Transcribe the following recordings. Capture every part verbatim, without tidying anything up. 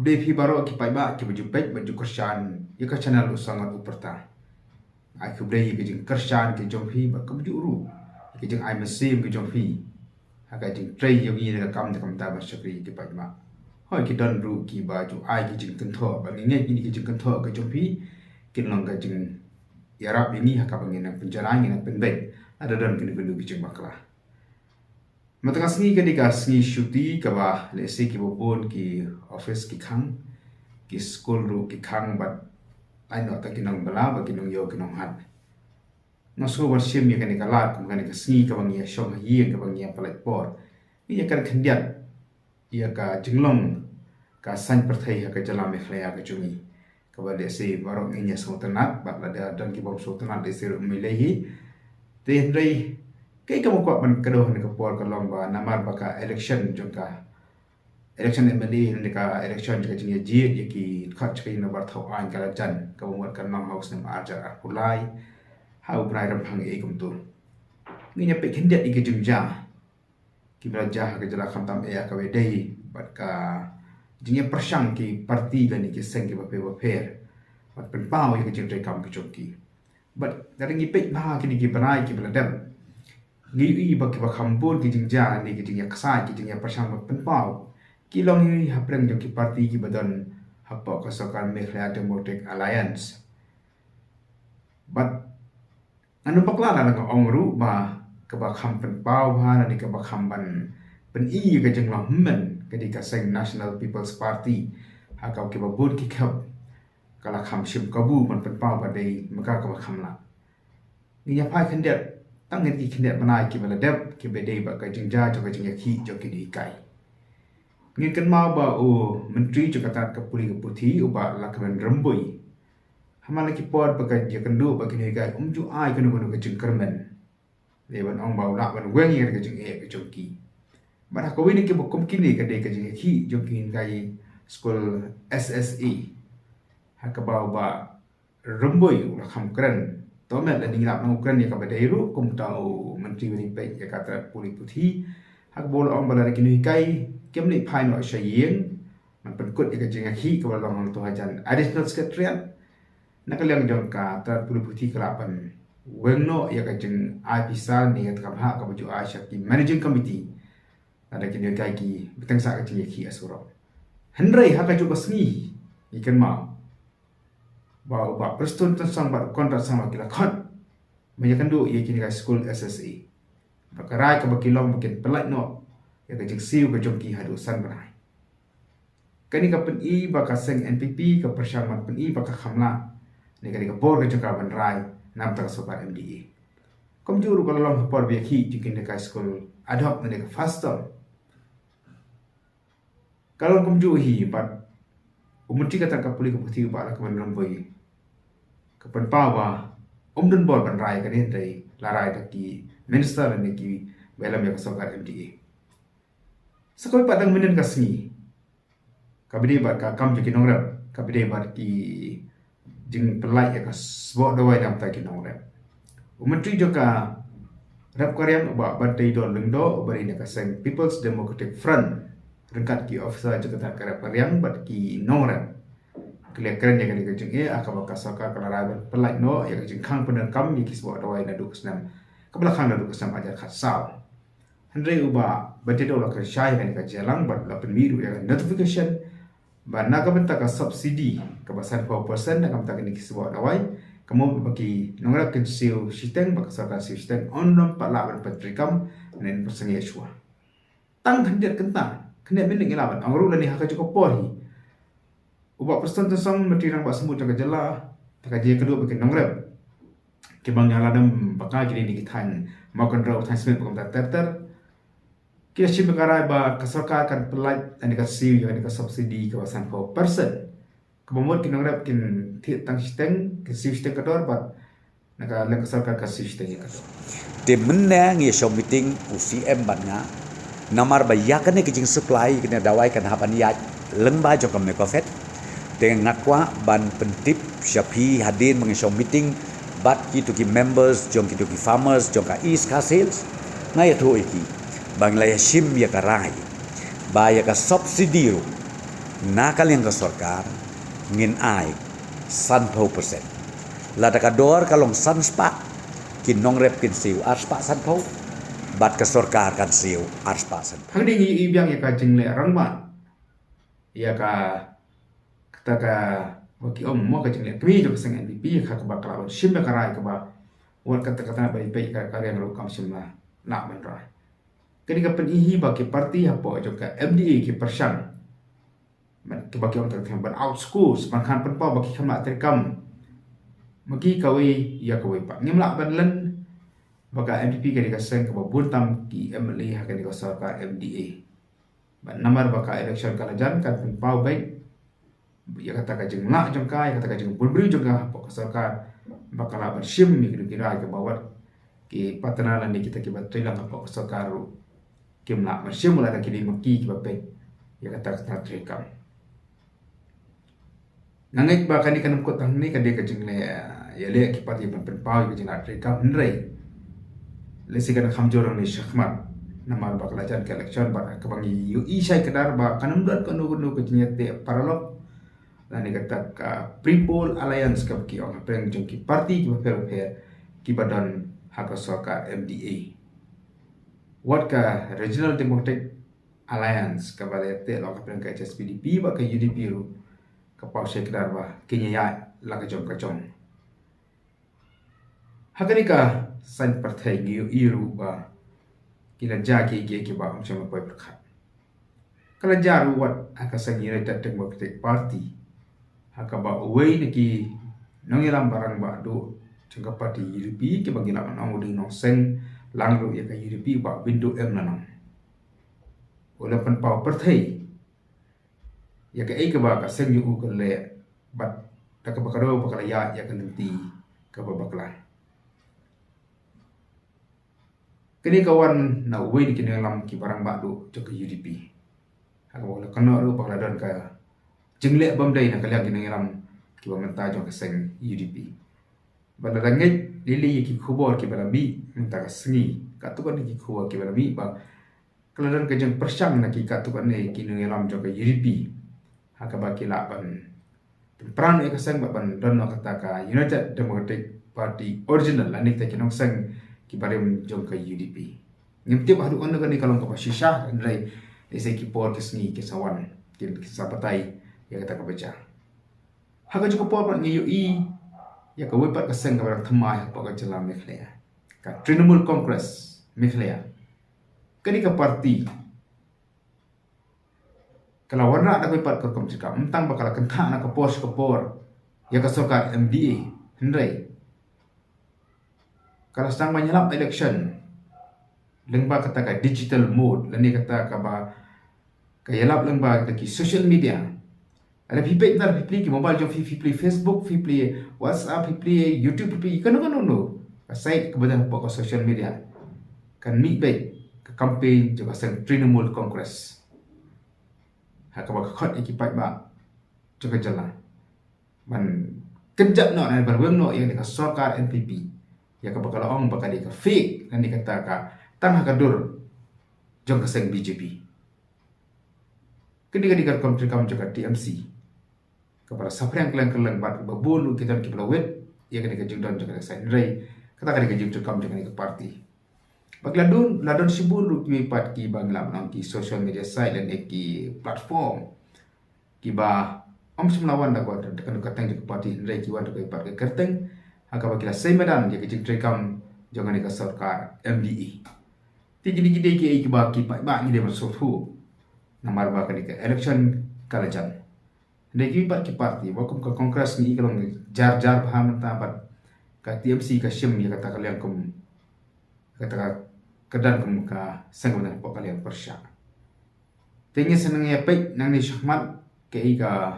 Khublei phi baroh ki paidbah kiba ju peit bad ju kyrshan ïa ka channel U Sangot U Pyrta. Ai khublei ïa ka jingkyrshan ka jong phi bad kumjuh ruh ïa ka jingai mynsiem ka jong phi ha ka jingtrei jong ngi na ka kam da ka bynta ban shakri ïa ki paidbah. Hooid, ki don ruh kiba ju ai ka jingkynthoh bad ngi ngeit ïa ka jingkynthoh ka jong phi kin long ka jingïarap ïa ngi ha kaba ngin nang pynjlan, ngin nang pynbeit lada don kano kano ka jingbakla. Mynta ka sngi ka dei ka sngi shuti kaba lehse kiba bun ki office ki khang, ki skul ruh ki khang bad ai noh ta ki nongbylla bad ki nongïew ki nonghat. Nga sngew ban shim ïa kane ka lad kum kane ka sngi kaba ngi ïa shong ha ïing kaba ngi ïa pynlait por. Ngi ïa kren khyndiat ïa ka jinglong ka saiñ pyrthei ha ka jylla Meghalaya ka jong ngi. Kaba lehse baroh ngin ïa sngewtynnat bad lada don kibym sngewtynnat lehse ruh ym lei hi. Te hynrei kaei kaba kwah ban kdew ha kane ka por ka long ba namar ba ka election jong ka election M L A ne ka election jong ka jingïajied ïa ki dkhot jong ka ïing nambar thaw aiñ ka la jan kaba mut ka long ha u snem arhajar arphew lai ha u bnai Rymphang ei kumto. Ngin ïa peit khyndiat ïa ki jingjia kiba la jia ha ka jylla khamtam eh ha kaba dei bad ka jingïapyrshang ki parti lane ki seng kiba pher bapher bad pynpaw ïa ka jingtrei kam ka jong ki. Bad lada ngi peit bha kine ki bnai kiba la dep, ngi ïohi ba kiba kham bun ki jingjia lane ki jingïaksaid ki jingïapyrshang bad pynpaw ki long hi hapdeng jong ki parti kiba don hapoh ka sorkar Meghalaya Democratic Alliance. Bad ngan ym bakla lada nga ong ruh ba kaba kham pynpaw bha lane kaba kham ban pyni ïa ka jinglong hynmen ka dei ka seng National People's Party ha kaba kiba bun ki khep ka la kham shim kabu ban pynpaw ba dei ma ka kaba kham lah. Ngin ïa phai khyndiat tang ïa ki khyndiat bnai kiba la dep kiba dei bad ka jingjia jong ka jingïakhih jong kine ki hikai. Ngin kynmaw ba u Myntri jong ka tnat ka pule ka puthi u Bah Lahkmen Rymbui ha man la ki por ba ka ïakynduh bad kine ki hikai um ju ai kano kano ka jingkyrmen. Dei ban ong ba u lah ban weng ïa ka jingeh ka jong ki. Bad ha kawei na kiba kum kine ka dei ka jingïakhih jong ki hikai skul S S A ha kaba u Bah Rymbui u la kham kren. To met lada ngi lap nang u kren ïa kaba dei ruh kumta u Myntri ba dei peit ïa ka tnat pule puthi ha kaba u la ong ba lada kine ki hikai kim leit phai noh sha ïing ban pynkut ïa ka jingïakhih kaba long hangto hajan Additional Secretariat, na ka liang jong ka tnat pule puthi ka lah ban weng noh ïa ka jingai pisa ne ïa ka kam hah kaba ju ai sha ki Managing Committee lada kine ki hikai ki bteng sah ka jingïakhih ha surok. Hynrei ha kajuh ka sngi ngi kynmaw ba u Bah Prestone Tynsong bad u Conrad Sangma ki la khot ban ïakynduh ïa kine ki skul S S A. Ba ka rai kaba ki long ba kin pynlait noh ïa ka jingsiew ka jong ki haduh san bnai. Kane ka pyni ba ka seng N P P ka pyrshang ban pyni ba ka kham lah ne kane ka bor ka jong ka ban rai na ka bynta ka sorkar M D A. Kumjuh ruh ka la long ha por ba ïakhih jong kine ki skul ad hoc ne ka FASTOL. Ka long kumjuh hi bad u Myntri ka tnat ka pule ka puthi u Bah Lahkmen Rymbui ka pynpaw ba um don bor ban rai kane hynrei la rai da ki minister ne kiba ïalam ïa ka sorkar M D A. Sa kawei pat dang mynnin ka sngi kaba dei bad ka kam jong ki nongrep kaba dei bad ki jingpynlait ïa ka sboh dawai na ka bynta ki nongrep. U Myntri jong ka rep ka riang u Bah Banteidor Lyngdoh uba dei na ka seng People's Democratic Front ryngkat ki officer jong ka tnat ka rep ka riang bad ki nongrep ki la kren ïa kane ka jingeh ha kaba ka sorkar ka la rai ban pynlait noh ïa ka jingkhang pyndonkam ïa ki sboh dawai naduh ka snem kaba la khang naduh ka snem arhajar khatsaw. Hynrei u Bah Banteidor u la kren shai ha kane ka jingïalang bad u la pynmih ruh ïa ka notification ba na ka bynta ka subsidy kaba sanphew percent na ka bynta kine ki sboh dawai, ka mut ba ki nongrep kin siew shiteng bad ka sorkar siew shiteng, ym pat lah ban pyntreikam ne pynsangeh shuwa. Tang khyndiat kynta, khyndiat mynnin ngi lah ban ong ruh lane ha kajuh ka por hi u Bah Prestone Tynsong, Myntri Rangbah Symbood jong ka jylla, ha ka jingïakynduh bad ki nongrep kiba ngi la dang bakla, ki dei na ki thaiñ Mawkynrew, thaiñ Smit bad kumta ter ter, ki la shim ïa ka rai ba ka sorkar kan pynlait lane kan siew ïa kane ka subsidy kaba sanphew percent. Kaba mut ki nongrep kin thied tang shiteng, kin siew shiteng ka dor bad na ka liang ka sorkar kan siew shiteng ïa ka dor. Te mynne ngi ïa shong meeting u C M bad nga namar ba ïa kane ka jingsupply ïa kane ka dawai kan hap ban ïaid lyngba jong ka MECOFED. Te nga kwah ban pyntip sha phi hadien ba ngi ïa shong meeting bad kito ki members jong kito ki farmers jong ka East Khasi Hills, nga ïathuh ïa ki ba ngi la ïa shim ïa ka rai ba ïa ka subsidy ruh Na ka liang ka sorkar ngin ai sanphew percent. Lada ka dor ka long san spah, ki nongrep kin siew ar spah sanphew, bad ka sorkar kan siew ar spah sanphew. Hangne ngi i biang ïa ka jingleh rangbah, ïa ka, kata ka, ba ki ong mo, ka jingleh kmie jong ka seng N P P, ïa ka kaba ka la ban shim ïa ka rai kaba wat kata kata ba i peit ka, ka riang ruh kam shym la lah ban rai. Kane ka pyni hi ba ki parti hapoh jong ka M D A ki pyrshang. Ban, kiba ki ong tang tang ban outscore, ban khan pynpaw ba ki kham lah treikam ma ki kawei ïa kawei pat. Ngim lah ban len ba ka N P P ka dei ka seng kaba bun tam ki M L A ha kane ka sorkar M D A. Bad namar ba ka election ka la jan, kan pynpaw beit ïa kata ka jinglah jong ka, ïa kata ka jingbun briew jong ka hapoh ka sorkar, ba ka lah ban shim ïa kine ki rai kaba wat ki partner lane kita kiba trei lang hapoh ka sorkar ruh kim lah ban shim, lada ki dei ma ki kiba peit ïa kata ka treikam. Nga ngeit ba kane ka nyngkong tang ne ka dei ka jingleh, ïa leh ki parti ban pynpaw ïa ka jingleh treikam, hynrei lehse kan kham jur hangne shakhmat, namar ba ka la jan ka election bad kaba ngi ïohi shai kdar ba kan ym don kano kano ka jingïateh paralok lane kata ka pre-poll alliance kaba ki ong hapdeng jong ki parti kiba pher pher kiba don ha ka sorkar M D A. Wat ka Regional Democratic Alliance kaba la ïateh lang hapdeng ka H S P D P bad ka U D P ruh, ka paw shai kdar ba kin ïaid la ka jong ka jong. Ha kane ka saiñ pyrthei ngi ïohi ruh ba ki la jia kiei kiei kiba ym shym la poi pyrkhat. Ka la jia ruh wat ha ka seng United Democratic Party, ha kaba uwei na ki nongïalam ba rangbah duh jong ka party U D P, kiba ngi lah ban ong u dei u nongseng lang ruh ïa ka U D P, Bah Window M Lanong, u la pynpaw pyrthei ïa kaei kaba ka seng jong u ka leh, bad da kaba kadaw ba ka la ïaid ïa ka lynti kaba bakla. Kane ka wan na uwei na ki nongïalam kiba rangbah duh jong ka U D P, ha kaba la kynnoh ruh ba ka la don ka jingleh bym dei na ka liang ki nongïalam kiba mynta jong ka seng U D P. Bad lada ngeit lei lei ïa ki khubor kiba la mih mynta ka sngi, katto katne ki khubor kiba la mih ba ka la don ka jingpyrshang na ki katto katne ki nongïalam jong ka U D P, ha kaba ki lah ban pynpra noh ïa ka seng bad ban don noh kata ka United Democratic Party original lane kita ki nongseng kiba rim jong ka U D P. Ngim tip haduh katno kane ka long kaba shisha, hynrei lehse ki por ki sngi kin sa wan, kin, kin sa batai ïa kata kaba jia. Ha kajuh ka por pat ngi ïohi ïa kawei pat ka seng kaba dang thymmai hapoh ka jylla Meghalaya, ka Trinamool Congress Meghalaya. Kane ka party ka la wanrah da kawei pat ka rukom treikam, ym tang ba ka la kynthah na ka por sha ka por ïa ka sorkar M D A, hynrei ka la sdang ban ïalap election lyngba kata ka digital mode lane kata kaba ka ïalap lyngba kata ki social media. Lada phi peit, lada phi plie ki mobile jong phi, phi plie Facebook, phi plie WhatsApp, phi plie YouTube, phi plie kano kano kano ka site kaba don hapoh ka social media, kan mih beit ka campaign jong ka seng Trinamool Congress, ha kaba ka khot ïa ki paidbah jong ka jylla ban kynjat noh ne ban weng noh ïa ka sorkar N P P, ïa kaba ka la ong ba ka dei ka fake lane kata ka tang ha ka dur jong ka seng B J P. Kane ka dei ka rukom treikam jong ka T M C kaba la saphriang kylleng kylleng bad ba bun ruh ki don kiba la wit ïa kane ka jingdon jong kane ka seng, hynrei kata ka dei ka jingtreikam jong kane ka party. Bad la don, la don shibun ruh kiwei pat kiba ngi lah ban ong ki social media site lane ki platform kiba ym shym la wan da ka, da ka kyrteng jong ka party, hynrei ki wan da kawei pat ka kyrteng, ha kaba ki la sei madan ïa ka jingtreikam jong kane ka sorkar M D A. Te kine ki dei kiei kiba ki paidbah ngi dei ban sngewthuh, namar ba kane ka election ka la jan. Hynrei kiwei pat ki party, ba kum ka Congress ngi i ka long jar jar bha mynta bad ka T M C ka shim ïa kata ka liang kum, kata ka kyrdan kum ka seng kaba don hapoh ka liang pyrshah. Te ngin sa nang ïa peit nangne shakhmat kaei ka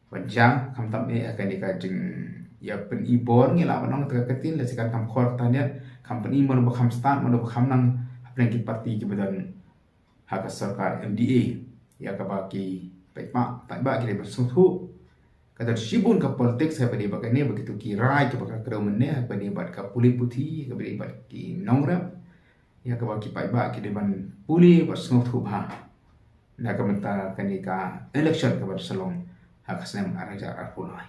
ban jia, khamtam eh ha kane ka jingïapyni bor, ngi lah ban ong kata ka ktien, lehse kan kham khor kata ne, kham pyni mano ba kham stad, mano ba kham nang hapdeng ki party kiba don ha ka sorkar M D A, ïa kaba ki paidbah, paidbah ki dei ban sngewthuh. Ka don shibun ka politics ha ba dei ba kane, ba kito ki rai kiba ka kdew mynne ha ba dei bad ka pule puthi, ha ba dei bad ki nongrep, ïa kaba ki paidbah ki dei ban pule bad sngewthuh bha. na ka bynta kane ka election kaba sah long ha ka snem ar hajar arphew lai.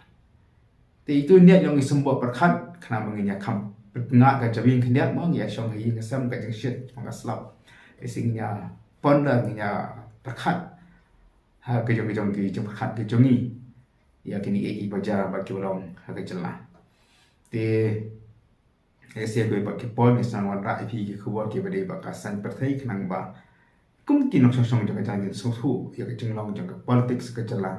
Te itu niat jong ngi symboh pyrkhat khnang ba ngin ïa kham pyrkhat ka jabieng khyndiat mo, ngi ïa shong ha ïing ha sem ka jingshit ka slap. Te shisien ngin ïa ponder, ngin ïa pyrkhat ha ka jong ka jong ki jingpyrkhat ka jong ngi ïa kine ki bajar ba ki long ha ka jylla. Te ïa shisha ko ïa pat ki por ngi sa wanrah ïa phi ki khubor kiba dei ba ka saiñ pyrthei khnang ba kum ki nongshong shnong jong ka jylla ngin sngewthuh ïa ka jinglong jong ka politics ka jylla,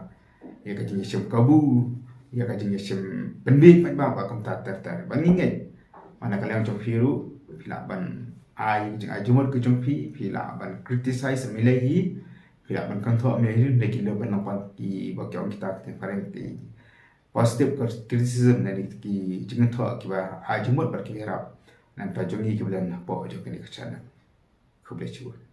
ïa ka jingïashim kabu, ïa ka jingïashim pynbeit paidbah ba kumta ter ter. Ba ngi ngeit ba na ka liang jong phi ruh phi lah ban ai jingai jingmut ka jong phi, phi lah ban criticize ïa ki, phi lah ban kynthoh ïa ki, ne ki leh ban nang pat kiba ki ong kita ka ktien phareng ki positive criticism ne ki jingkynthoh kiba ai jingmut bad kiba ïarap na ka bynta jong ngi kiba don hapoh jong kane ka channel. Khublei shibun.